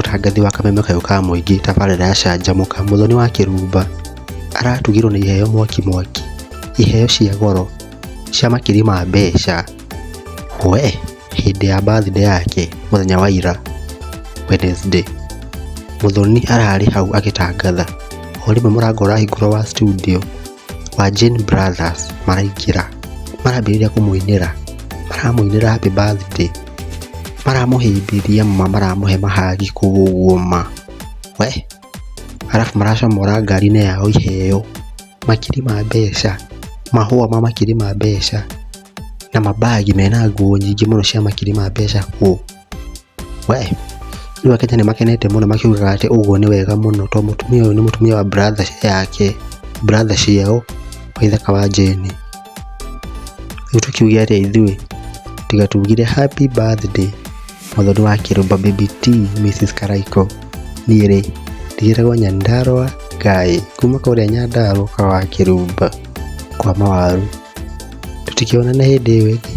Mũtangathi wa kameme kayũ ka mũingĩ tabarĩra ya Canjamũka Mũthoni wa Kĩrumba aratugirwo na iheo mwaki mwaki, iheo cia goro cia makiri ma mbeca we hĩndĩ ya birthday yake mũthenya wa ira Wednesday. Mũthoni ararĩ hau agĩtangatha o rĩmwe mũrango ũrahingũrwo wa studio wa Jane Brothers maraingĩra marambĩrĩria kũmũinĩra, maramũinĩra happy birthday, maramũhĩmbĩria ma maramũhe mahagi kũu ũguo ma we, arabu maracomora ngari-inĩ yao iheo makiri ma mbeca, mahũa ma makiri ma mbeca na mabagi mena nguo nyingĩ mũno cia makiri ma mbeca kũu we. Rĩu akenya nĩ makenete mũno makiugaga atĩ ũguo nĩ wega mũno tondũ mũtumia ũyũ nĩ mũtumia wa brother yake, brother ciao Waithaka wa Jane. Rĩu tũkiuge atĩa ithuĩ tiga tugire happy birthday Mũthoni wa Kĩrumba Baby T Mrs Karaiko. Niĩ rĩ ndigĩtagwo Nyandarua Ngai kuma kũrĩa Nyandarua kwa wa Kĩrumba kwa Mawaru. Tũtikĩonane hĩndĩ ĩyo ĩngĩ.